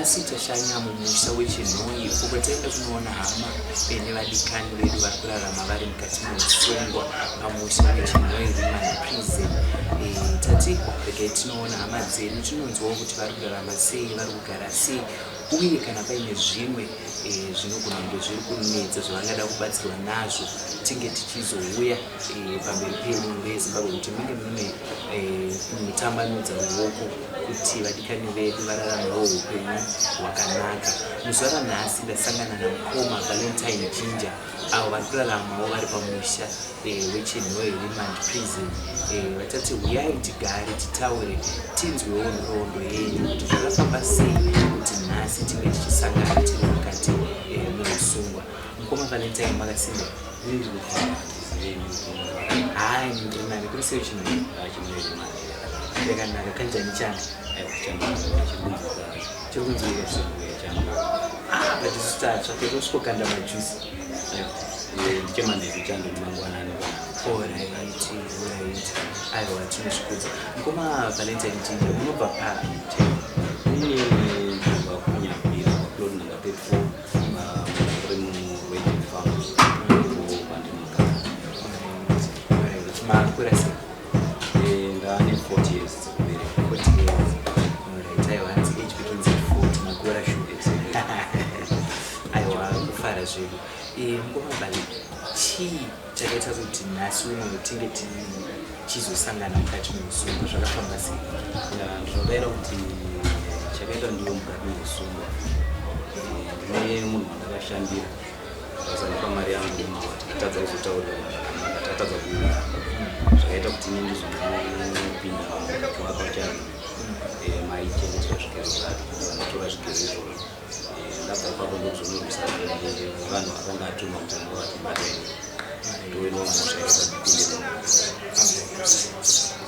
Nhasi tashanya mumusha weChinhoyi uko kwataenda kunoona hama nevadikani vedu vari kurarama vari mukati meusungwa pamusha weChinhoyi Remand Prison. Tati regai tinoona hama dzedu tinonzwawo kuti vari kurarama sei, vari kugara sei uye kana paine zvimwe zvinogona kunge zviri kunetsa zvavangada kubatsirwa nazvo tinge tichizouya pamberi penyu mhuri yeZimbabwe kuti munge mune mutambanudza ruoko kuti vadikani vedu vararamewo upenyu hwakanaka. Muzuva ranhasi ndasangana namukoma Valentine Ginger avo vari kuraramawo vari pamusha weChinhoyi Remand Prison. Vatati huyai tigare titaure tinzwewo nhoroondo yenyu kuti zvakafamba sei kuti nhasi tinge tichisangana tiri mukati meusungwa. Mukoma Valentine, makasimba? Hayi, ndiri nani. Kuri sei Chinhoyi? Yakanaka. Kanjani chando? Chiri kunzwika. Ah, but isu tatsva, totosvikokanda majuice. Ndichemanheru, chando mangwanani. Alright. Aiwa, tinozvikudza. Mukoma Valentine Ginger, munobva papi? Ini ndobva kuNyabira, paplot number 34, muri muRated Farm, ndipo pandinogara. Alright. Makura sei? Ndane 40 years dzekubereka. 40 years. Alright. Aiwa, hanzi age begins at 40. Makura sure. Aiwa, kufara zvedu. Mukoma Vale, chii chakaita kuti nhasi uno tinge tichizosangana mukati meusungwa? Zvakafamba sei? Ya, ndinodaira kuti chakaita ndiwe mukati meusungwa, ndine munhu wandakashandira akasandipa mari yangu, tikatadza kuzotaurirana zvakanaka, takatadza kuwirirana, zvakaita kuti ini ndizonopinda mukati wake maichengetera zvigero zvake, ndatora zvigero izvozvo. Ndabva ipapo ndokuzonorwisana nevanhu vakanga atuma kuti anga vati ndoinoona zvakaita ndipinde.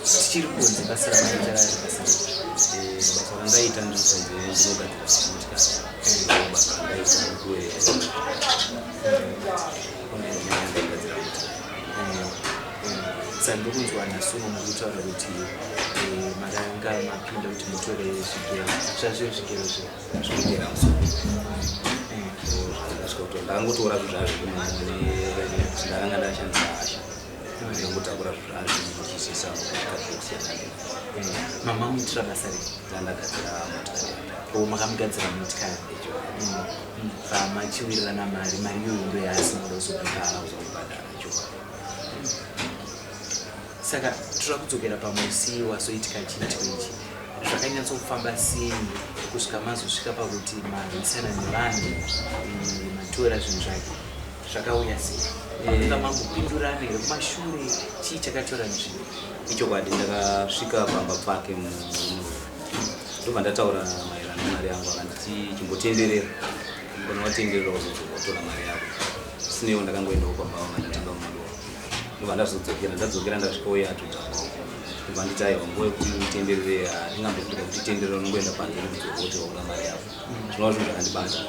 Tichiri kunze, basa ramaita rari basa? Basa randaita ndiri kunze, ndinogadzira motikari. Basa randaita ndikuwe ndaigadzira motikari. Saka ndokunzwa nhasi uno muri kutaura kuti makanga mapinda kuti mutore zvigero, zvazviri zvigero zve Zvigera musoro. Ndakasvika kuti ndakangotora zvinhu zvazvo nekuti ndakanga ndashandisa hasha, ndangotakura zvinhu zvazvo ndichisisa mukadhibhokisi yandanga. Mama muitira basa rei? Ndandagadzira motikari yanda. O, makamugadzira motikari, machiwirirana mari, mari iyoyo ndo yaasina kuda kuzobhadhara? Kuzobhadhara, chokwadi. Saka toda kudzokera pamusi wazoitika chiitiko ichi. Zvakanyatsofamba sei kusvika mazosvika pakuti marwisana nevanhu, matora zvinhu zvake? Zvakauya sei? Makanga mambopindurana here kumashure? Chii chakatora nzvimbo? Ichokwadi, ndakasvika pamba pake ndobva ndataura maererano nemari yangu. Akanditi chimbotenderera, kana watenderera wazodzoka kutora mari yako. Sineiwo ndakangoendawo pamba vanga ndatanga mumadoro, ndobva ndazodzokera. Ndadzokera, ndasvika uye atodhakwawo, ndobva nditi aiwa, nguva yekuti utenderere hatingambokuita kuti tenderera, unongoenda panze nekudzoka kuti wakuda mari yako. Zvinova zvinhu zvakandibata,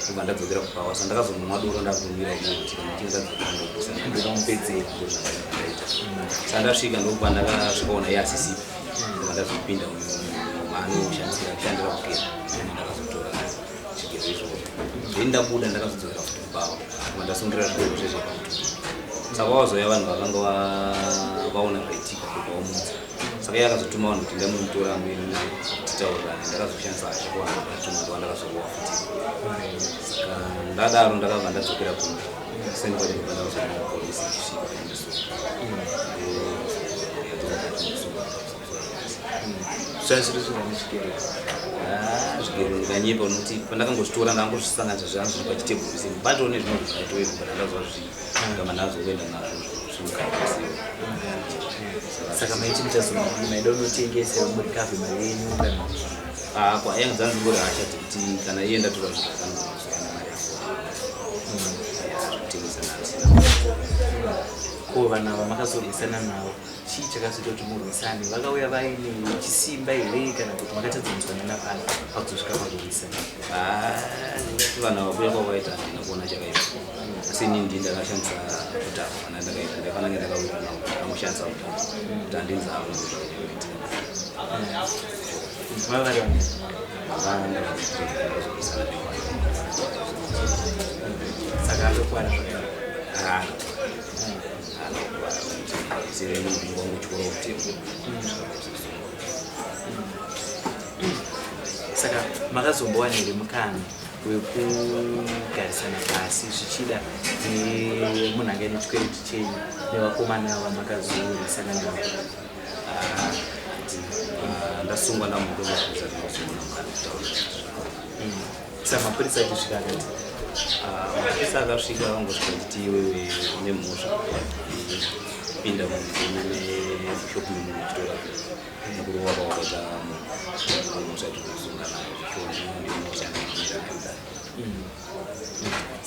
ndobva ndadzokera kupawa. Sa ndakazomwa doro, ndakutomira iye kuti kana ndichinge ndadzokera ndobvisana. Ndokamupedzera. Ndozvandaita. Sa ndasvika, ndobva ndakasvikaona iye asisipo, ndobva ndazopinda maanoshandisira kushandira kugera, ndobva ndakazotora zvigero izvozvo. Then ndabuda, ndakazodzokera futi kubawa, ndobva ndasungira zvigero zvezve pamutumbi. Saka wazouya vanhu vakanga vaona zvaitika, ndobva vamutsa. Saka iye akazotuma vanhu kuti ndamutora muende titaurirane. Ndakazoshandisa hasha kuvanhu vakatuma, ndova ndakazorowa futi. Saka ndadaro, ndakabva ndadzokera kumba kuseni kwacho, ndobva ndakazoona polisi ichisvika vachindisunga. Zvazviri zvingani zvigero? Zvigero ndikanyepa nokuti pandakangozvitora ndangozvisanganisa zvanga zviri pachitebhuru seni batoo nezvimwe zvaitowepo, but ndazwa zvikama ndazokuenda nazvo zvimukaisiwa. Saka maiti muchazodii? Maida unotengesa murikavhe mari yenyu kana? Kwa yangu dzanzingori hasha dzekuti kana iye ndatora zvinhu zvakanozana mari yako zvekutengesa ndandisina. Ko vanhu ava makazorwisana navo, chii chakazoita kuti murwisane? Vakauya vaine chisimba here kana kuti makatadza kunzwanana pano pakuzosvika pakurwisana? Ndingati vanhu ava kuya kwavaita handina kuona chakaipa. Asi inini ndini ndakashandisa kudhakwa kana ndakaita ndaifanira kunge ndakawira nawo ndakangoshandisa kudhakwa kuti handinzavo ndozvakanyanya Vava vari vangani? Vanga ndakazoisana newanhu. Saka akakwara zvakadii? Haana, haana kukuvara kuti semunhu wangutyora mutemo zvikazosungwa. Saka makazombowana here mukana wekugarisana pasi, zvichida nemunhu anga ine chikwereti chenyu nevakomana vamakazorisana navo? Ndasungwa ndamuka mapurisa, ndinozomona mukana kutaura. Saka mapurisa achisvika akati? Mapurisa akasvika, vangosvika vachiti, "Iwewe une mhosva, pinda mushop memunhu uchitora nekurova kwawakaita munhu, mhosva yatiri kusunga nayo." Ndiyo mhosva yandinoita kudai.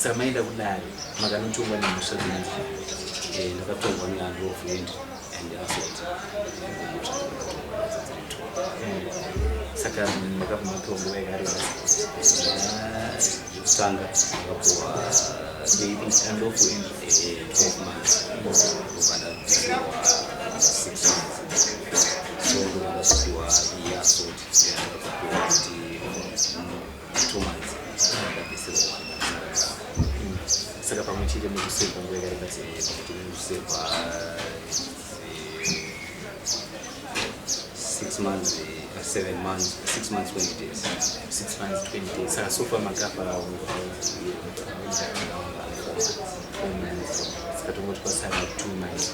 Saka maenda kudare, makanotongwa nemhosva dzinonzi? Ndakatongwa neunlawful entry and assault, mhosva dzandakatongwa nadzo dziri two. Saka makabva mapiwa nguva yakareba? Yekutanga ndakapuwa unlawful entry? 12 months, ndobva ndabvisirwa 6 months. So ndobva ndazopiwa iyi assault, ndakazopiwa kuti 2 months, ndabvisirwa 1 month. Saka pamwe chete mukusevha nguva yakareba sei? Pamwe chete mukusevha 6 months, 7 months, 6 months 20 days. 6 months 20 days. Saka so far makafa 4 months. 4 months. Saka tongoti kwasara 2 months.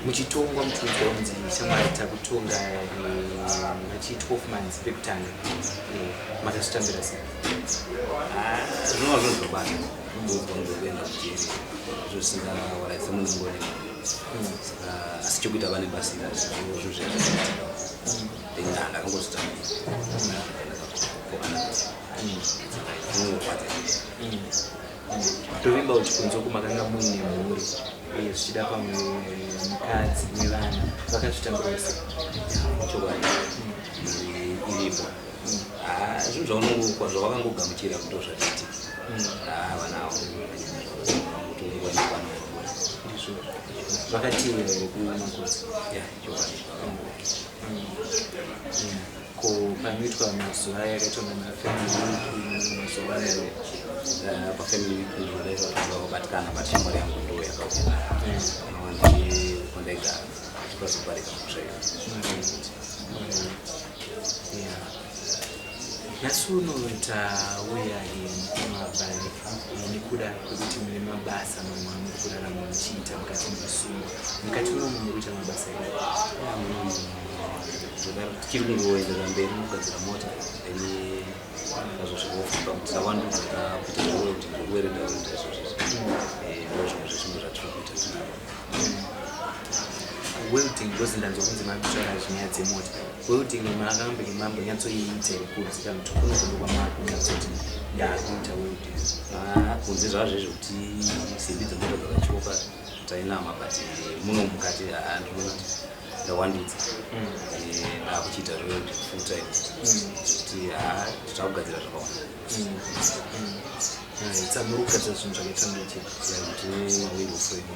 Muchitongwa, muchiudzwa kunzi, "Shamwari, takutonga," machi 12 months pekutanga, makazvitambira sei? Zvinova zvinhu zvobata kuudzwa kunzi kuenda kujeri, zvo zvisingawarai semunhu angone. Saka asi chekuita vane basira zvinhu zvezvaitika, then ndakangozvitambira, ndakapokana, zvinongorwadza. Tovimba kuti kunze uku makanga muine mhuri, zvichida pamwe mukadzi nevana, vakazvitambira sei? Chokwadi mhuri iripo. Zvinhu zvawakangogamuchira kuti zvatiitika. Vana avo kutongoonekwa. Ndizvo vakateera here kumakosi? Ya, chokwadi vakango. Ko panoitwa mazuva yakaitwa namafamily week, mazuva ano? Pafamily week ndinodaisa kuti vakabatikana, but shamwari yangu ndo yakauya anowandi kwandaigara achipazoparika mhosva iyo. Yeah. Nhasi uno tauya mumabhari nekuda kwekuti mune mabasa mamwe amuri kurarama muchiita mukati mekusungwa. Mukati munomu muri kuita mabasa here? Tichiri kungoenderera mberi nokugadzira mota, then tazosvika pakuti tawandudza, takuita zvewelding, zvekuwereda wereda izvozvizvi. Ndo zvimwe zvezvimwe zvatiri kuita tinaro. Welding, because ndanzwa kunzi makutaura zvinyaya dzemota. Welding makambenge mambonyatsoiita here kunze, kana kuti kuno kundo kwamakunyatsoti ndaakuita welding? Ah, kunze zvazvo zvekuti simbi dzemota dzakatyoka tainama, but muno mukati, ah, ndinoona kuti ndawandudza. Ndakuchiita zvewelding full time, kuti takugadzira zvakawanda. Tsamuri kugadzira zvinhu zvakaita ngechi? Tine mawindow frame,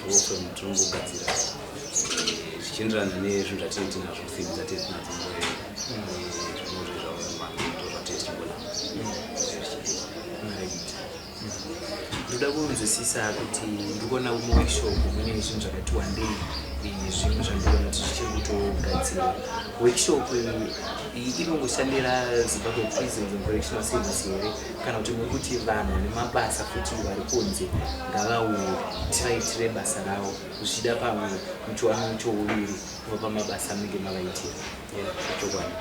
door frame, tinongogadzira zvichienderana nezvinhu zvatinenge tinazvo, simbi dzatinenge tinadzo nguva iyoyo. Zvinozvo ndo zvatinenge tichingonama zvichidiwa. Right. Ndoda kunzwisisa kuti ndikuona muworkshop mune zvinhu zvakati wandei, zvimwe zvandikuona kuti zvichiri kutogadzirwa. Workshop iyi inongoshandira Zimbabwe Prisons and Correctional Service here, kana kuti muri kuti vanhu vane mabasa futi vari kunze ngavauye tivaitire basa ravo, zvichida pamwe muchiwana chouviri kubva pamabasa amunenge mavaitira? Yeah, chokwadi.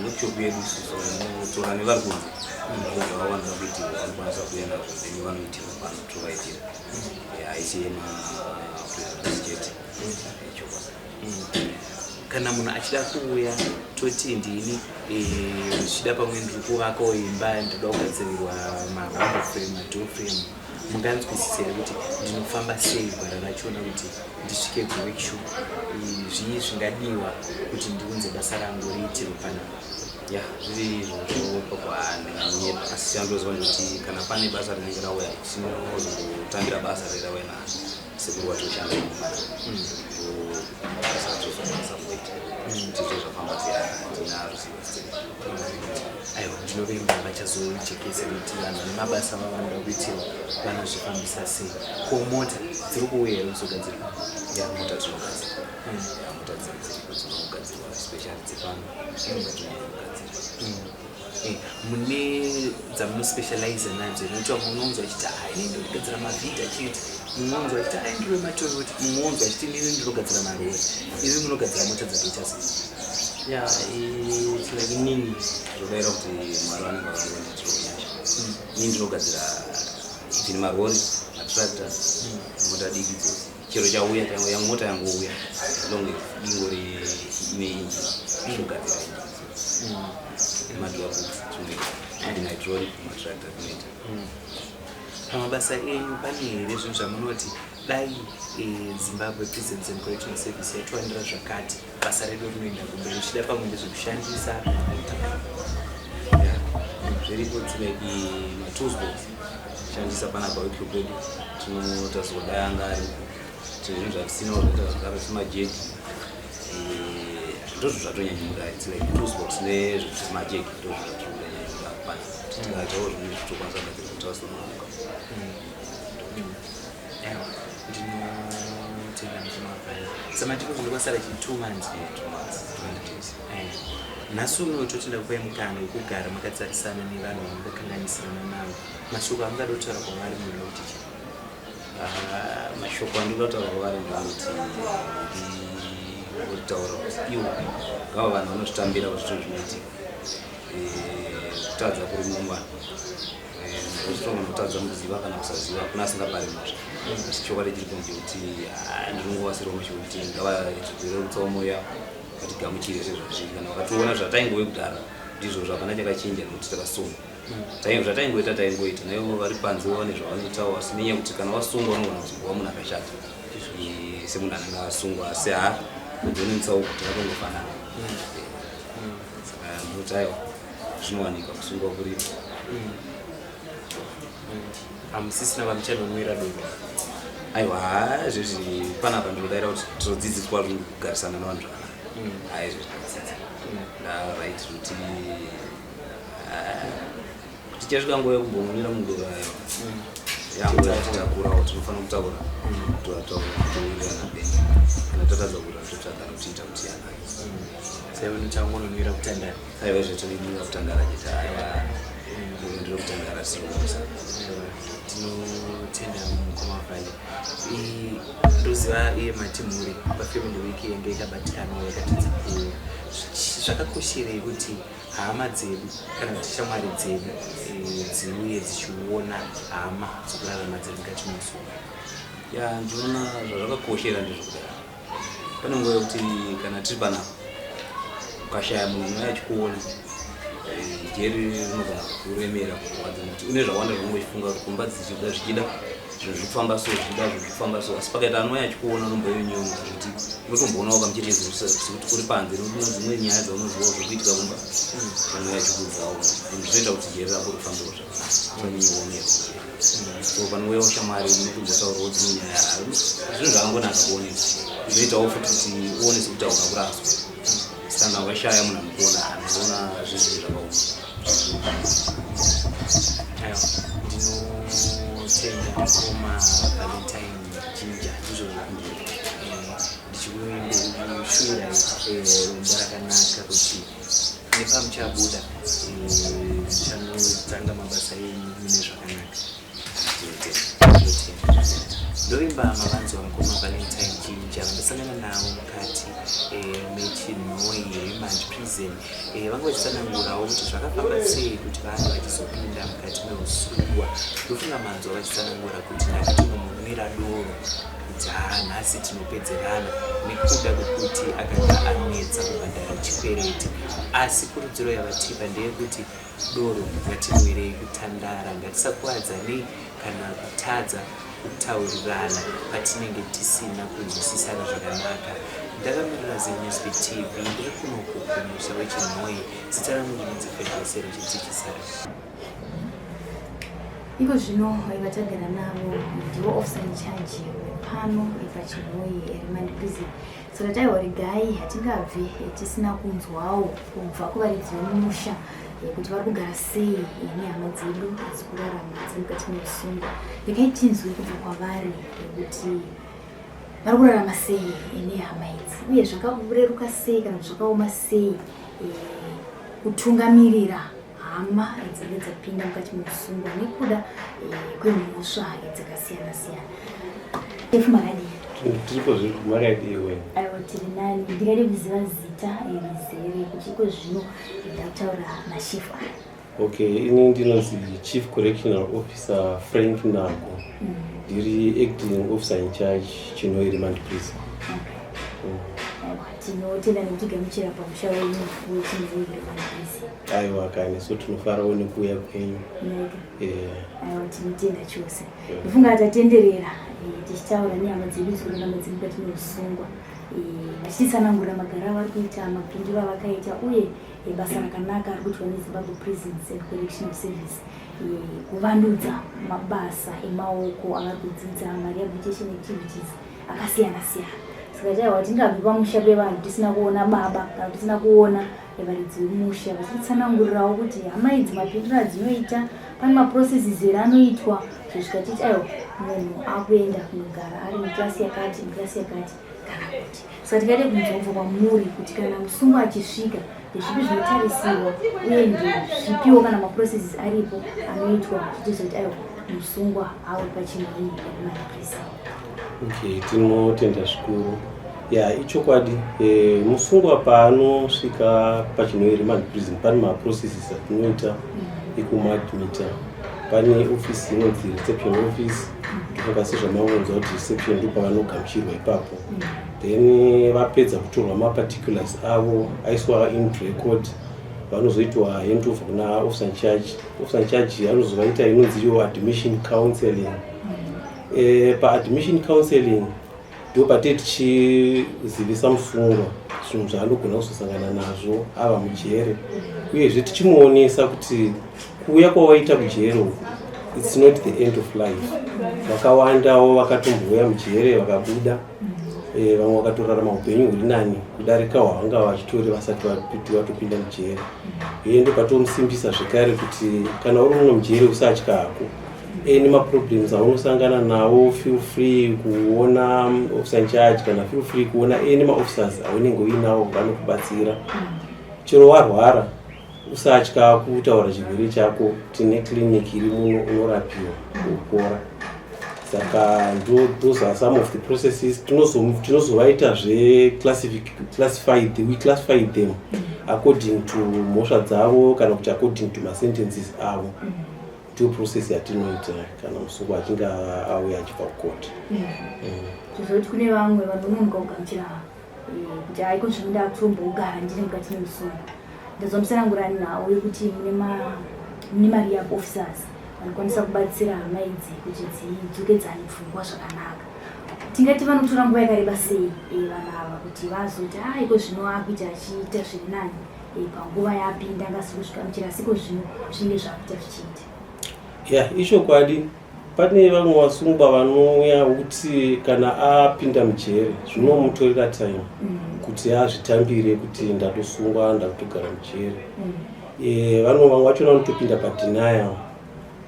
Workshop yedu isusu inotora nevari kunze, zvinhu zvavanoda kuitirwa vanokwanisa kuuya nazvo, then vanoitirwa pano, tovaitira. Haisi yemaprisoners chete. Chokwadi. Kana munhu achida kuuya, toti ndini, zvichida pamwe ndiri kuvakawo imba, ndoda kugadzirirwa mawindow frame, madoor frame, munganzwisisa here kuti ndinofamba sei gwara rachona kuti ndisvike kuworkshop? Zvii zvingadiwa kuti ndiunze basa rangu riitirwe panapa? Ya, zviri izvozvo pakwandinganyepa, asi chandoziva ndekuti kana pane basa rinenge rauya, tinozongotambira basa riri rauya nasekuru watoshanda basa tozokwanisa kuita tizvo zvafamba sei. Handina ruzivo. Aiwa, ndinovimba vachazojekesa kuti vanhu vane mabasa vavanoda kuitirwa vanozvifambisa sei. Ko mota dziri kuuya here kuzogadzirwa? Ya, mota dzinogadzirwa. Ya, mota dziriko dzinogadzirwa, especially dzepano dzatonyanya kugadzira. Mune dzamunospecialize nadzo? Inoita munonzwa achiti, "Hai, ini ndinogadzira maVitz chete." Mumwe unonzwa achiti, "Ai, ndiro maToyota." Mumwe unonzwa achiti, "Inini ndinogadzira marori." Imi munogadzira mota dzakaita sei? Ya, it's like inini zvodaira kuti Mwari vanenge vakangondiitirawo nyasha. Inini ndinogadzira even marori, matractor, mota diki dzose, chero chauya, mota yangouya, as long as ingori ine injini, tinogadzira injini, magearbox tinoita, even hydraulic, matractor tinoita. Pamabasa enyu pane here zvinhu zvamunoti dai Zimbabwe Prisons and Correctional Service yatiwanira zvakati, basa redu rinoenda kumberi? Zvichida pamwe ndezvekushandisa kana kuti Yeah, zviripo. It's like matools box shandisa panapa workshop redu, tinotazoda anga aripo. Tine zvinhu zvatisinawo zvakaita zvakare semajeki, ndozvo zvatonyanya. It's like tools box nezvekuti majeki, ndozvo zvatiri kuda pana tikaitawo zvimwe zvitokwanisa kugadzira kuti vasununguka. Aiwa, ndinotenda muchimavhai samatiko zvinokwasara chi 2 months. 2 months, 20 days. Nhasi uno totenda kupai mukana wekugara makatsarisana nevanhu vamungakanganisirana navo. Mashoko amungada kutaura kwavari munoda kuti chii? Ah, mashoko andinoda kutaura kwavari ndekuti ndikutaura kuti ivo ngava vanhu vanozvitambira kuti zvinhu zvinoitika. Kutadza kuri muvanhu, tinogona kutadza mukuziva kana kusaziva, hakuna asingapari mhosva. Asi chokwadi chiripo ndechekuti, ah, ndinongovasirawo mashoko kuti ngavatirerutsawo mwoyo yavo, vatigamuchire sezvazviri. Kana vakationa zvataingove kudhara, ndizvozvo, hapana chakachinja nekuti takasungwa. Zvataingoita taingoita naivo vari panze vane zvavanoitawo, asi nenyaya yekuti kana wasungwa unogona kuzogova munhu akashata semunhu anenge asungwa, asi ha, kudzonetsawo kuti takatongofanana. Saka ndinoti aiwa, zvinowanika, kusungwa kuripo. Hamusisina vamuchanonwira doro? Aiwa, ha, zvezvi panapa ndinodaira kuti tinodzidziswa kugarisana nevanhu zvakanaka. Hai, izvo tinodzidza ndaright kuti kuti chasvika nguva yekumbonwira mudoro, aiwa, yanguva yekuti takurawo tinofanira kutaura, toataura, towirirana peni. Kana tatadza kuita, totsvaga nokuchiita kuti yanake. Saiwe nochangononwira kutandara? Aiwa, izvo tinonwira kutandara chete. Aiwa, ndiro kutandara tisiri. Tinotenda mukoma Vale. Ndoziva iye mati mhuri pafamily week yenge yakabatikanawo yakatadza kuuya. Zvakakosherei kuti hama dzedu kana kuti shamwari dzedu dziuye dzichiona hama dzokurarama dziri mukati memusuwa? Ya, ndinoona zvazvakakoshera ndezvekudai, pane nguva yekuti kana tiri panapa ukashaya munhu anouya achikuona, jeri rinogona kukuremera, kurwadza, nekuti une zvawanda zvaunenge uchifunga kuti kumba dzichida zvichida zvinhu zviri kufamba so, zvichida zvinhu zviri kufamba so. Asi pakaita anouya achikuona, unomboinyonga zvekuti unotomboonawo kamucherechedzo sekuti uri panze, nekuti une dzimwe nyaya dzaunozivawo zviri kuitika kumba, anouya achikuudzawo. Zvinoita kuti jeri rako rifambewo zvakanaka, usanyanyoomerwa. So panouyawo shamwari, munotombotaurawo dzimwe nyaya, zvinhu zvakangonaka kuonesa. Zvinoitawo futi kuti uone sekuti hauna kuraswa. Kana ukashaya munhu anokuona, anoona zvinhu zvakaoma. Aiwa, ndinotenda mukoma Valentine Jinja, ndizvozvo. Ndichikushuwirai rombo rakanaka kuti nepamuchabuda muchanotanga mabasa enyu mune zvakanaka. Tinotenda. Ndovimba mavanzwa mukoma Valentine Jinja vandasangana navo mukati meChinhoyi Remand Prison. Vanga vachitsanangurawo kuti zvakafamba sei kuti vange vachizopinda mukati meusungwa. Ndofunga manzwa vachitsanangura kuti ndakatonomunwira doro kuti haa, nhasi tinopedzerana, nekuda kwekuti akanga anetsa kubhadhara chikwereti. Asi kurudziro yavatipa ndeyekuti doro ngatinwirei kutandara, ngatisakuwadzanei kana kutadza. kutaurirana patinenge tisina kunzwisisana zvakanaka. Ndakamirira ZimNewsBeat TV, ndiri kunoku kumusha weChinhoyi. Zita rangu ndinonzi Fedhesero Chidzidzisai. Iko zvino vatagara navo ndivo officer in charge pano paChinhoyi Remand Prison. Saka taiwa regai hatingabvi tisina kunzwawo kubva kuvaridzi vemusha kuti vari kugara sei nehama dzedu dziri kurarama dziri mukati meusungwa. Regai tinzwe kubva kwavari kuti vari kurarama sei nehama idzi uye zvakareruka sei kana kuti zvakaoma sei kutungamirira hama dzinenge dzapinda mukati meusungwa nekuda kwemhosva dzakasiyana siyana. Chief, makadii? Tiripo zviri, makadii wena? Aiwa, tiri nani. Ndingade kuziva zita rizere kuti iko zvino ndakutaura nachief aya. Okay, ini ndinonzi Chief Correctional Officer Frank Nago. Ndiri acting officer in charge, Chinhoyi Remand Prison. Aiwa, tinotenda nekutigamuchira pamusha wenyu weChinhoyi Remand Prison. Aiwa kani, so tinofarawo nekuuya kwenyu. Nega. Aiwa, tinotenda chose. Ndofunga tatenderera tichitaura nehama dzedu dzikurarama dziri mukati meusungwa, vachititsanangurira magaro avari kuita, mapindiro avakaita uye basa rakanaka ari kuitwa neZimbabwe Prisons and Correctional Service kuvandudza mabasa emaoko avari kudzidza, marehabilitation activities akasiyana siyana. Saka taiwa tingabvi pamusha pevanhu tisina kuona baba kana tisina kuona varidzi vemusha vachititsanangurirawo kuti hama idzi mapindiro adzinoita, pane maprocesses here anoitwa zvisvika titi aiwa, munhu akuenda kunogara ari muklasi yakati, muklasi yakati kana kuti. Saka tingade kunzwa kubva kwamuri kuti kana musungwa achisvika, ndezvipi zvinotarisirwa uye ndezvipiwo kana maprocesses aripo anoitwa zvichizoti aiwa, musungwa awe paChinhoyi Remand Prison. Okay, tinotenda zvikuru. Ya, ichokwadi, musungwa paanosvika paChinhoyi Remand Prison pane maprocesses atinoita ekumuadmita. Pane office inonzi reception office. Ndofunga sezvamangonzwa kuti reception ndo pavanogamuchirwa ipapo. Then vapedza kutorwa maparticulars avo, aiswa in record, vanozoitwa handover kuna officer in charge. Officer in charge anozovaita inonzi iyo admission counseling. Paadmission counseling ndo patee tichizivisa musungwa zvinhu zvaanogona kuzosangana nazvo ava mujere, uyezve tichimuonesa kuti kuuya kwawaita kujere uku, it's not the end of life. Vakawandawo vakatombouya mujere vakabuda, vamwe vakatorarama upenyu huri nani kudarika hwavanga vachitori vasati vatopinda mujere. Uye ndo patomusimbisa zvekare kuti kana uri muno mujere usatya hako. Any maproblems aunosangana nawo, feel free kuona officer in charge kana feel free kuona any maofficers aunenge uinawo, vanokubatsira. Chero warwara, usatya kutaura chirwere chako. Tine clinic iri muno, unorapiwa upora. Saka ndo those are some of the processes tinozovaita zve classify. We classify them according to mhosva dzavo kana kuti according to masentences avo. Ndiyo process yatinoita kana musungwa achinge auya achibva kukoti. Zvozoti kune vamwe vanononoka kugamuchira kuti haiko zvino ndakutombogara ndiri mukati memusungwa. Ndazomusanangura nhau yekuti mune marehab officers vanokwanisa kubatsira hama idzi kuti dzidzokedzane pfungwa zvakanaka. Tingati vanotora nguva yakareba sei vanhu ava kuti vazoti haiko zvino akuita achiita zviri nani panguva yapinda angasi kusvikamuchira, asi iko zvino zvinenge zvakuita zvichiita? Ya, ichokwadi, pane vamwe vasungwa vanouya kuti kana apinda mujere zvinomutorera time kuti azvitambire kuti ndatosungwa, ndakutogara mujere. Vano vamwe vachona vanotopinda padenial,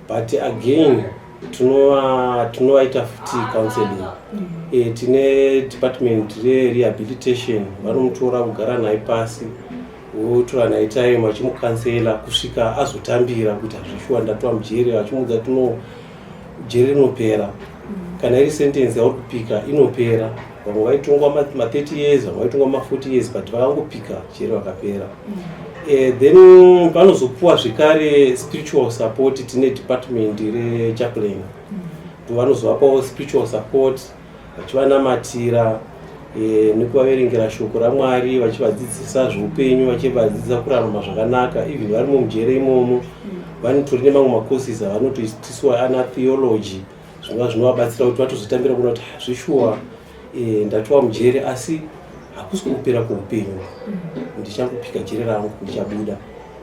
but again tinovaita futi counseling. Tine department rerehabilitation, vanomutora kugara naye pasi, votora naye time vachimucounsela kusvika azotambira kuti hazvishuwa, ndatova mujere. Vachimuudza tino jere rinopera, kana iri sentence yauri kupika inopera. Vamwe vaitongwa ma30 years, vamwe vaitongwa ma40 years, but vakangopika jere vakapera. Then vanozopuwa zvekare spiritual support. Tine department rechaplain, vanozovapawo spiritual support vachivanamatira nekuvaverengera shoko raMwari, vachivadzidzisa zveupenyu, vachivadzidzisa kurarama zvakanaka even varimo mujere imomo. Vanotori nemamwe macourses avanotoitiswa ana theology. Zvinova zvinovabatsira kuti vatozotambira kuona kuti ah, zveshuwa eh, ndatova mujere asi hakusi kupera kweupenyu, ndichangopika jere rangu ndichabuda,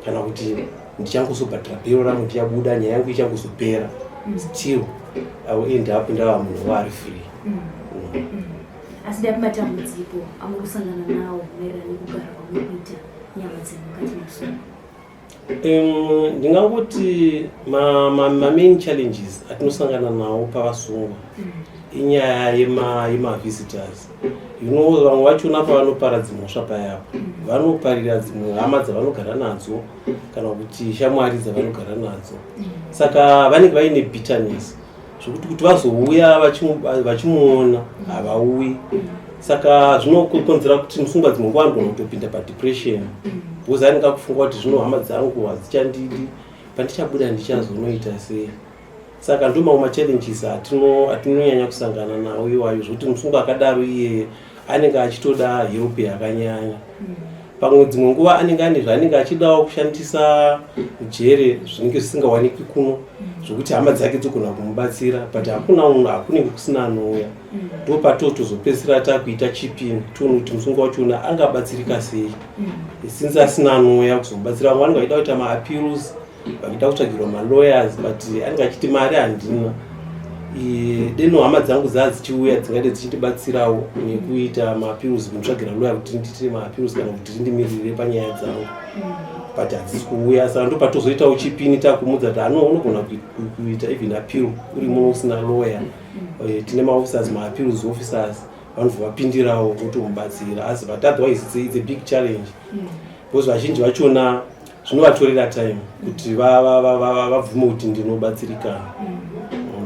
kana kuti ndichangozobhadhara bhero rangu ndichabuda, nyaya yangu ichangozopera, still I will end up ndava munhu waari free. Asi ndapi matambudziko amuri kusangana nawo maererano nekugara kwamuri kuita nyama dzemukati memusoro? Ndingangoti ma-main challenges atinosangana nawo pavasungwa inyaya yemavisitors. Vamwe vachona pavanopara dzimhosva payapo, vanoparira dzimwe hama dzavanogara nadzo kana kuti shamwari dzavanogara nadzo, saka vanenge vaine bitterness zvokuti kuti vazouya vachimuona havauyi. Saka zvinokonzera kuti musungwa dzimwe nguva anogona kutopinda padepression, because anenge akufunga kuti zvino hama dzangu hadzichandidi, pandichabuda ndichazonoita sei? Saka ndo mamwe machallenges atinonyanya kusangana nawo iwayo, zvokuti musungwa akadaro iyeye anenge achitoda help yakanyanya. Pamwe dzimwe nguva anenge ane zvaanenge achidawo kushandisa mujere zvinenge zvisingawanikwi kuno, zvokuti hama dzake dzogona kumubatsira, but hakuna munhu, hakunenge kusina anouya. Ndo patotozopedzisira takuita chipini, tione kuti musungwa wachona angabatsirika sei since asina anouya kuzomubatsira. Vamwe vanenge vachida kuita maappeals, vachida kutsvagirwa malawyers, but anenge achiti mari handina. Deno hama dzangu dzaa dzichiuya dzingade dzichindibatsirawo nekuita maappeals, kuntsvagira lawyer kuti ndiite maappeals kana kuti rindimirire panyaya dzangu, but hadzisi kuuya. Saka ndo patozoitawo chipini, takumudza kuti ano unogona kuita even appeal uri muno usina lawyer. Tine maofficers, maappeals officers, vanobva vapindirawo votomubatsira. Asi but otherwise it's a big challenge, because vazhinji vachona zvinovatorera time kuti vabvume kuti ndinobatsirikana.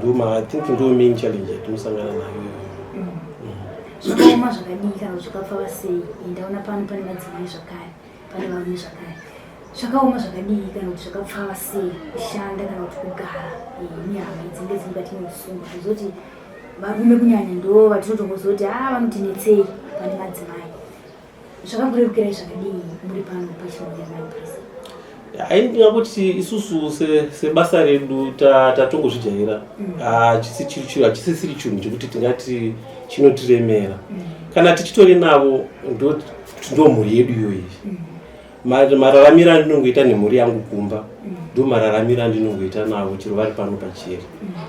Ndo I think ndo main challenge yatinosangana nayo iyoyo. Zvakaoma zvakadii kana kuti zvakapfava sei? Ndaona pano pane madzimai zvakare, pane varume zvakare. Zvakaoma zvakadii kana kuti zvakapfava sei kushanda kana kuti kugara nehama idzinge dziri mukati meusungwa? Tozoti varume kunyanya ndo vatinotombozoti a vanotinetsei pane madzimai. Zvakakurerukirai zvakadii muri pano paChinhoyi Remand Prison? Hai, ndingakuti isusu sebasa redu tatongozvijaira. Hachisi chiro, hachisisiri chinhu chekuti tingati chinotiremera. Kana tichitori navo ndo mhuri yedu iyoyi. Mararamiro andinongoita nemhuri yangu kumba ndo mararamiro andinongoita navo chero vari pano pacheri.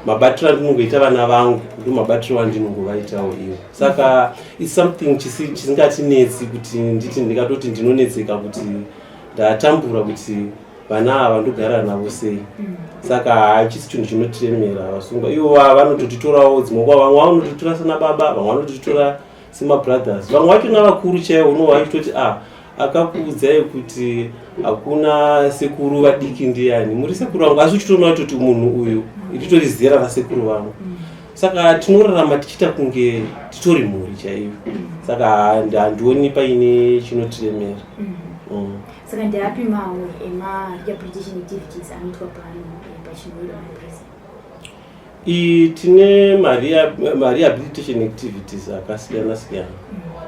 Mabatiro andinongoita vana vangu ndo mabatiro andinongovaitawo ivo. Saka its something chisingatinetsi kuti nditi ndingatoti ndinonetseka kuti ndatambura kuti vana ava ndogara navo sei. Saka hachisi chinhu chinotiremera. Vasungwa ivo vanototitorawo dzimwe nguva, vamwe vanototitora sana baba, vamwe vanototitora semabrothers, vamwe vachona vakuru chaivo unova vachitoti a akakuudzai kuti hakuna sekuru vadiki, ndiani muri sekuru vangu, asi uchitoona kutoti munhu uyu ritori zera rasekuru vangu. Saka tinorarama tichiita kunge titori mhuri chaiyo. Saka handioni paine chinotiremera. Saka ndeapi mamwe ema-rehabilitation activities anoitwa pano paChinhoyi Remand Prison? Tine marehabilitation activities akasiyana siyana.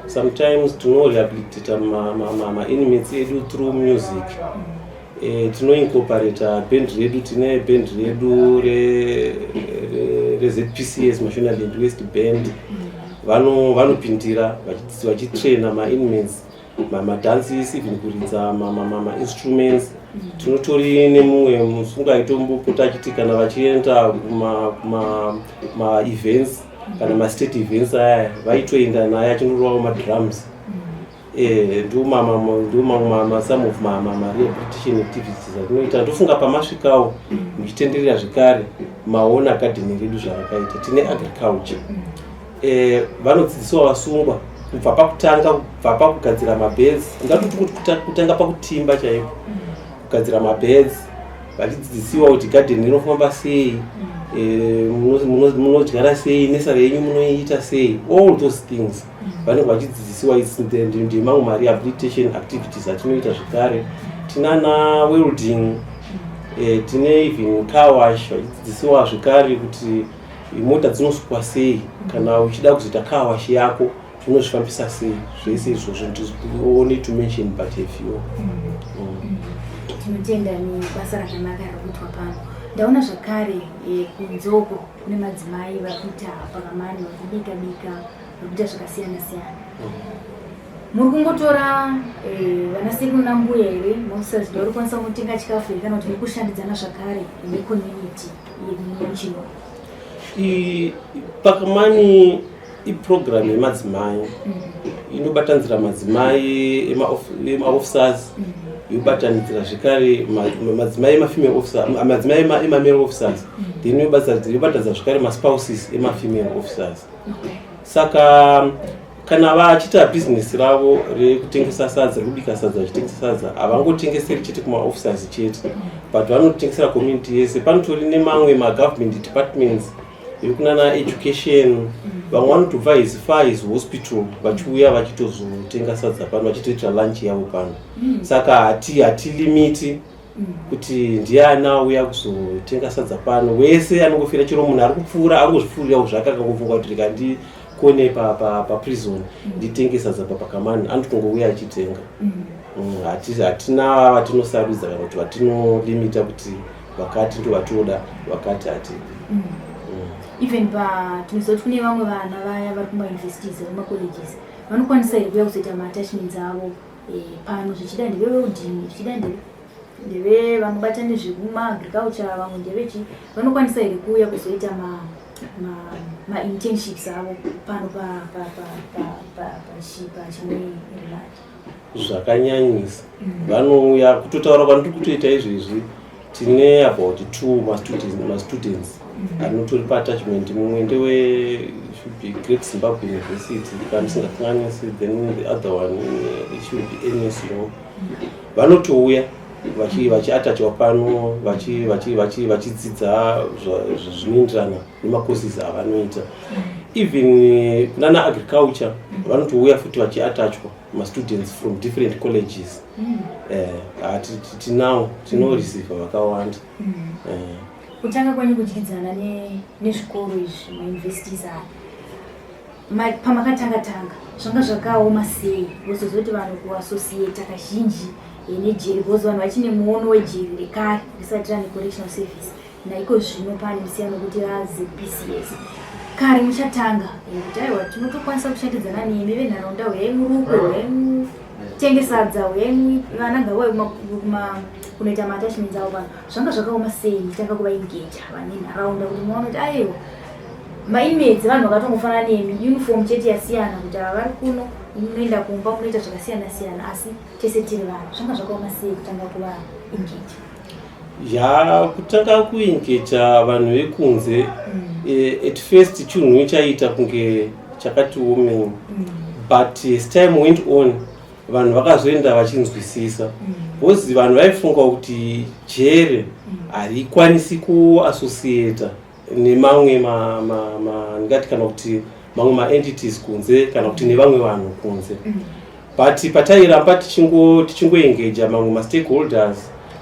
Sometimes tinorehabilitata mainmates edu through music. Tinoincorporata band redu, tine band redu reZPCS Mashonaland West Band. Vanopindira vachitraina mainmates madances, even kuridza mainstruments. Tinotori nemumwe musungwa aitombopota achiti kana vachienda kumaevents kana mastate events aya, vaitoenda naye achindorovawo madrums. Ndo mamwe some of marehabilitation activities atinoita. Ndofunga pamasvikawo muchitenderera zvekare maona gadheni redu zvarakaita. Tine agriculture. Vanodzidziswa vasungwa kubva pakutanga, kubva pakugadzira mabeds, ngatoti kutanga pakutimba chaiko, kugadzira mabeds, vachidzidzisiwa kuti gadheni rinofamba sei, munodyara sei, nursery yenyu munoiita sei, all those things vanenge vachidzidzisiwa. Ndemamwe marehabilitation activities atinoita zvekare. Tinana welding, tine even car wash, vachidzidzisiwa zvekare kuti mota dzinosukwa sei, kana uchida kuzoita car wash yako unozvifambisa sei. Zvese izvozvo, only to mention but a few. Tinotenda nebasa rakanaka riri kuitwa pano. Ndaona zvakare kunze uko kune madzimai vari kuita pakamani, vari kubika bika, vari kuita zvakasiyana siyana. Muri kungotora vana sekuru nambuya here, maofficers vari kukwanisa kunotenga chikafu here, kana kuti muri kushandidzana zvakare necommunity yemuchino? Pakamani iprogram yemadzimai inobatanidzira madzimai emaofficers, yobatanidzira zvekare madzimai emafemale officer, madzimai emamale officers, then yobatanidza zvekare maspouses emafemale officers. Saka kana vachiita bhizinesi ravo rekutengesa sadza, rekubika sadza, vachitengesa sadza, havangotengeseri chete kumaofficers chete, but vanotengesera community yese. Panotori nemamwe magovernment departments ekunana education, vamwe vanotobva as far as hospital vachiuya vachitozotenga sadza pano, vachitoitira lunch yavo pano. Saka hatilimiti kuti ndiani auya kuzotenga sadza pano. Wese anongofira, chero munhu ari kupfuura angozvipfuurirawo zvake, akangofunga kuti rega ndikone paprison nditenge sadza papakamani, anotongouya achitenga. Hatina vatinosarudza kana kuti vatinolimita kuti vakati ndo vatoda, vakati hatidi. Even pa tinoziva kuti kune vamwe vana vaya vari kumauniversities, vemacolleges, vanokwanisa here kuuya kuzoita maattachments avo pano? Zvichida ndevewelding, zvichida ndeve vanobata nezvekumaagriculture, vamwe ndevechi, vanokwanisa here kuuya kuzoita mainternships avo pano paChinhoyi Remand? Zvakanyanyisa, vanouya. Kutotaura kwandiri kutoita izvezvi, tine about two mastudents anotori paattachment. Mumwe ndewe, should be Great Zimbabwe University kana ndisingakanganisi, then the other one, it should be NSU. Vanotouya vachiattachiwa pano, vachidzidza zvinoenderana nemacourses avanoita. Even kunana agriculture vanotouya futi vachiattachwa, mastudents from different colleges. Tinawo, tinoreceiva vakawanda. Kutanga kwenyu kudyidzana nezvikoro izvi, mauniversities aya, pamakatanga tanga zvanga zvakaoma sei? Wozozoti vanhu kuassociata kazhinji nejeri, because vanhu vachine muono wejeri rekare risati rane correctional service. Naiko zvino pane musiyano kuti raZPCS. Kare muchatanga kuti aiwa, tinotokwanisa kushandidzana nemi venharaunda, uyai murukwe, uyai mutenge sadza, uyai vana ngavauye kunoita maattachments avo pano, zvanga zvakaoma sei muchitanga kuvaengaja vane nharaunda kuti muone kuti aiwa, mainmates vanhu vakatongofanana nemi, uniform chete yasiyana, kuti ava vari kuno, munoenda kumba munoita zvakasiyana siyana, asi tese tiri vanhu? Zvanga zvakaoma sei kutanga kuvaengaja? Ya, kutanga kuengaja vanhu vekunze, at first chinhu chaita kunge chakati omei, but as time went on vanhu vakazoenda vachinzwisisa, because vanhu vaifunga kuti jere harikwanisi kuassociata nemamwe ndingati kana kuti mamwe maentities kunze, kana kuti nevamwe vanhu kunze. But patairamba tichingoengeja mamwe mastakeholders,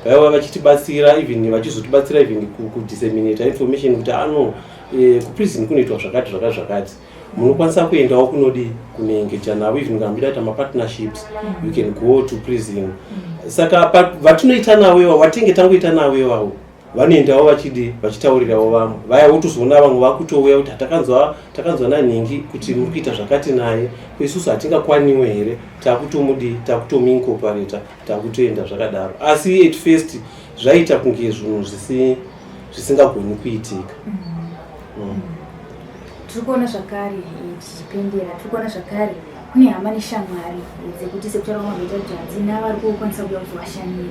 vaiva vachitibatsira, even vachizotibatsira even kudisseminata information kuti ano kuprison kunoitwa zvakati zvakati zvakati, munokwanisa kuendawo kunodi kunoengeja navo. Even kana muchida kuita mapartnerships, you can go to prison. Saka vatinoita navo ivavo, vatinge tangoita navo ivavo, vanoendawo vachidi vachitaurirawo vamwe vaya, wotozoona vamwe vakutouya kuti takanzwa takanzwa nanhingi kuti muri kuita zvakati naye, isusu hatingakwaniwe here? Takutomudi, takutomuincorporata, takutoenda zvakadaro. Asi at first zvaita kunge zvinhu zvisingagoni kuitika. Tiri kuona zvakare, tichipendera, tiri kuona zvakare kune hama neshamwari dzekuti, sekutaura kwamaita kuti hadzina vari kukwanisa kuuya kuzovashanyira.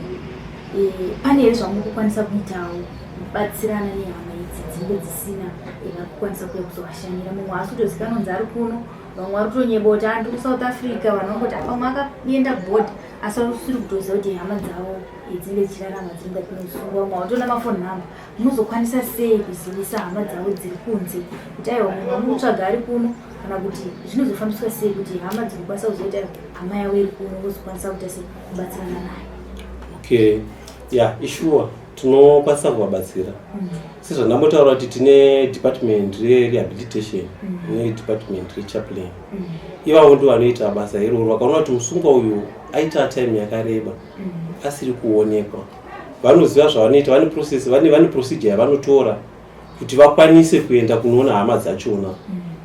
Pane here zvamuri kukwanisa kuitawo kubatsirana nehama idzi dzinenge dzisina vari kukwanisa kuuya kuzovashanyira? Mumwe haasi kutozikanwa kunzi ari kuno, vamwe vari kutonyeba kuti andi kuSouth Africa, vanhu vangoti pamwe akaenda kubhodha, asi vasiri kutoziva kuti hama dzavo dzinenge dzichirarama dziri mukati meusungwa. Vamwe havatoona mafoni number. Munozokwanisa sei kuzivisa hama dzavo dziri kunze kuti aiwa, munhu wamukutsvaga ari kuno? Kana kuti zvinozofambiswa sei kuti hama dzikukwanisa kuzoita hama yavo iri kuno, vozokwanisa kuita sei kubatsirana nayo? Okay, yeah, isure tinokwanisa kuvabatsira. Sezvandambotaura kuti tine department rerehabilitation nedepartment rechaplain. Ivavo ndo vanoita basa iroro. Vakaona kuti musungwa uyu aita time yakareba asiri kuonekwa. Vanoziva zvavanoita, vane process, vane procedure yavanotora kuti vakwanise kuenda kunoona hama dzachona,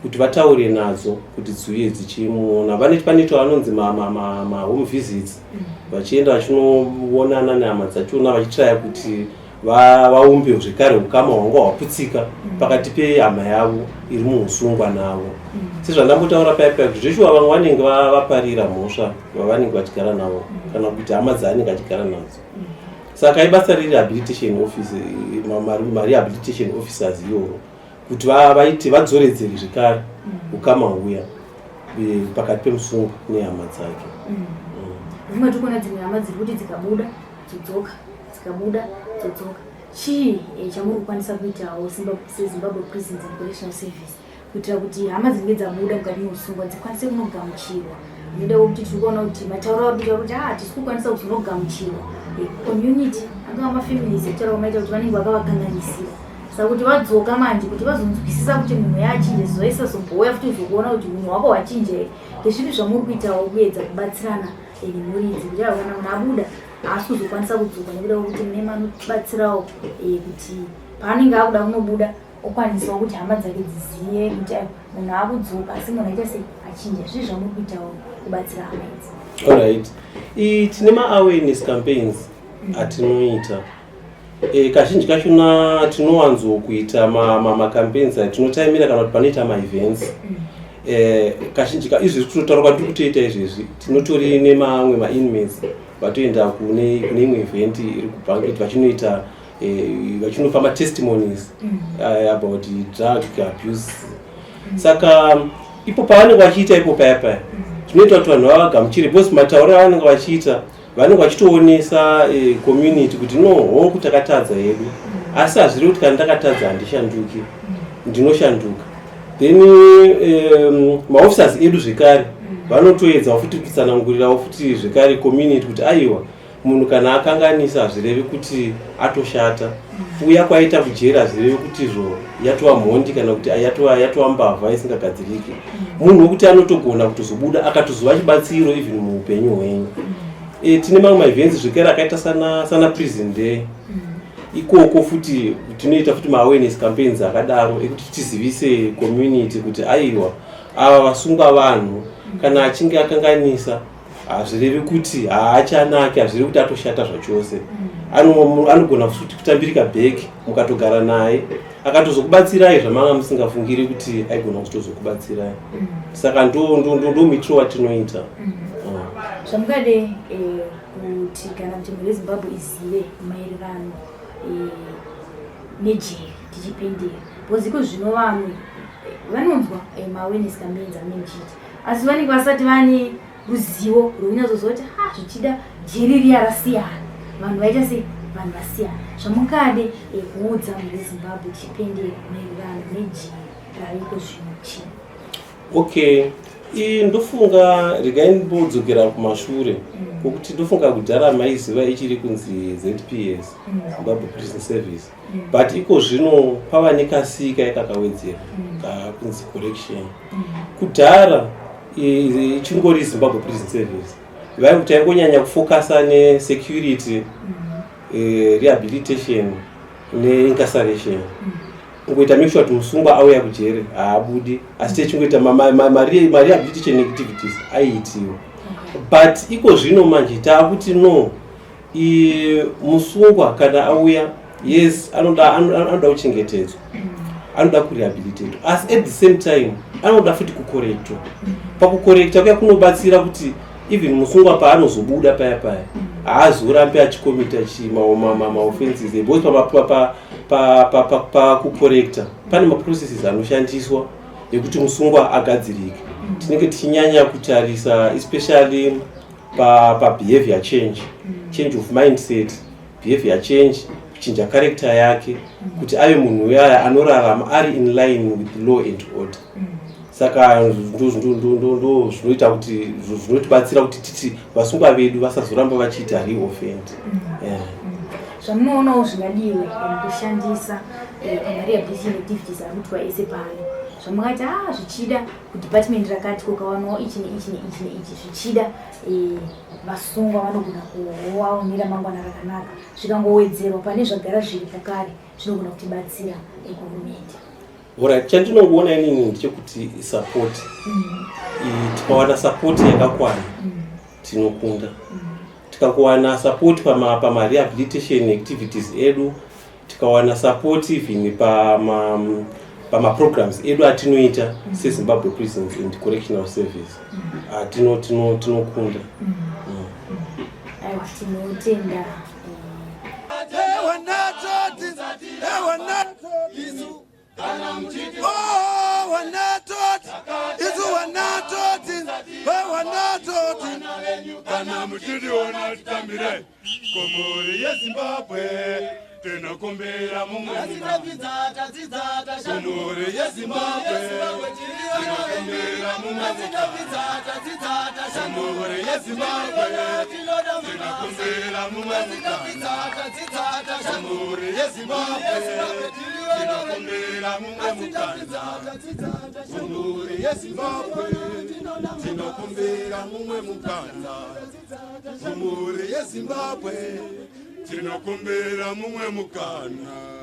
kuti vataure nadzo, kuti dziuye dzichimuona. Panoitwa vanonzi mahome visits, vachienda vachinoonana nehama dzachona, vachitraya kuti vaumbe zvekare ukama hwanga hwaputsika pakati pehama yavo iri muusungwa navo. Sezvandambotaura paya paya kuti zveshuwa vamwe vanenge vaparira mhosva vavanenge vachigara navo kana kuti hama dzaanenge achigara nadzo. Saka ibasa rerehabilitation office, marehabilitation officers iyoyo, kuti vaite vadzoredzere zvekare ukama huya pakati pemusungwa nehama dzake. Zvimwe tiri kuona dzimwe hama dziri kuti dzikabuda dzodzoka, dzikabuda dzodzoka. Chii chamuri kukwanisa kuitawo seZimbabwe Prisons and Correctional Service kuitira kuti hama dzinenge dzabuda mukati meusungwa dzikwanise kunogamuchirwa? Nekuda kwekuti tiri kuona kuti matauro ari kuita kuti hatisi kukwanisa kuzonogamuchirwa, community, angava mafamilies, ekutaura kwamaita kuti vanenge vakavakanganisira. Saka kuti vadzoka manje, kuti vazonzwisisa kuti munhu yachinje, zoisazomboya futi uzokuona kuti munhu wako wachinja here, ndezvipi zvamuri kuitawo kuedza kubatsirana nemhuri idzi kuti aiwa, kana munhu abuda haasi kuzokwanisa kudzoka, nekuda kwekuti mune manobatsirawo kuti paanenge akuda kunobuda okwanisawo kuti hama dzake dzizive kuti aiwa, munhu akudzoka, asi munhu aita sei, achinja? Zvii zvamuri kuitawo kubatsira hama idzi? Alright, tine maawareness campaigns atinoita. Kazhinji kachona tinowanzokuita macampaigns tinotaimira kana kuti panoita maevents. Kazhinji izvezvi kutotaura kwatiri kutoita izvezvi, tinotori nemamwe mainmates vatoenda kune imwe event iri kubanket, vachinoita vachinopa matestimonies about drug abuse. Saka ipo pavanenge vachiita ipo paya paya, zvinoita kuti vanhu vavagamuchire, because matauro avanenge vachiita, vanenge vachitoonesa community kuti no, hongu, takatadza hedu, asi hazviri kuti kana ndakatadza handishanduki, ndinoshanduka. Then maofficers edu zvekare vanotoedzawo futi kutsanangurirawo futi zvekare community kuti aiwa, munhu kana akanganisa hazvirevi kuti atoshata. Uya kwaita kujera hazvirevi kuti izvo yatova mhondi kana kuti yatova mbavha isingagadziriki. Munhu wekuti anotogona kutozobuda akatozova chibatsiro even muupenyu hwenyu. Tine mamwe maevents zvekare akaita sana Prison Day. Ikoko futi tinoita futi maawareness campaigns akadaro ekuti tizivise community kuti aiwa, ava vasungwa vanhu, kana achinge akanganisa hazvirevi kuti haachanaki, hazvirevi kuti atoshata zvachose. Anogona futi kutambirika back, mukatogara naye akatozokubatsirai zvamanga musingafungiri kuti aigona kutozokubatsirai. Saka ndo mitiro watinoita. Zvamungade kuti kana kuti mhuri yeZimbabwe izive maererano nejeri tichipindira, because iko zvino vamwe vanonzwa maawareness campaigns amunenge muchiita, asi vanenge vasati vane ruzivo rwekunyatsoziva kuti ha, zvichida jeri riya rasiyana, vanhu vaita sei, vanhu vasiyana. Zvamungade kuudza mhuri yeZimbabwe tichipendera maererano nejeri raviko zvino chii? Okay, ndofunga regai ndimbodzokera kumashure, kwokuti ndofunga kudhara maiziva ichiri kunzi ZPS, Zimbabwe Prison Service, but iko zvino pava nekasika yakakawedzera kakunzi correction. Kudhara ichingori Zimbabwe Prison Service, vaikuti taingonyanya kufokasa nesecurity, rehabilitation neincarceration, kungoita make sure kuti musungwa auya kujere haabudi, asi techingoita marehabilitation activities aiitiwa. But iko zvino manje taakuti no, musungwa kana auya, yes, anoda kuchengetedzwa, anoda kurehabilitatwa, asi at the same time anoda futi kukorektwa. Pakukorekta kuya kunobatsira kuti even musungwa paanozobuda paya paya haazorambi achikomita maoffences, because pakukorekta pane maprocesses anoshandiswa ekuti musungwa agadzirike. Tinenge tichinyanya kutarisa especially pabehavior change, change of mindset, behavior change, kuchinja character yake kuti ave munhu uyaya anorarama ari in line with law and order. Saka ndo zvinoita kuti zvinotibatsira kuti titi vasungwa vedu vasazoramba vachiita reoffend, yeah. Zvamunoonawo zvingadiwe mukushandisa pamarehabilitation activities ari kuitwa ese pano? Zvamungati a zvichida kudepartment rakati kukawanawo ichi neichi neichi neichi, zvichida vasungwa vanogona kuvawo neramangwana rakanaka, zvikangowedzerwa pane zvagara zviripo kare, zvinogona kutibatsira kuhurumende? Alright, chandinongoona inini ndechekuti support. Tikawana support yakakwana, tinokunda. Tikakuwana support pamarehabilitation activities edu, tikawana support even pamaprograms edu atinoita seZimbabwe Prisons and Correctional Service, tinokunda. Aiwa, tinotenda. Wanatoti, wanatoti, oh, wanatoti, isu wanatoti, wanatoti. Kana muchitiona titambire kumhuri yeZimbabwe, tinokumbira mumwe. Kumhuri yeZimbabwe tinokumbira mumwe. Kumhuri yeZimbabwe tinokumbira mumwe. Kumhuri yeZimbabwe tinokumbira mumwe mukana. Kumhuri yeZimbabwe tinokumbira mumwe mukana. Kumhuri yeZimbabwe tinokumbira mumwe mukana.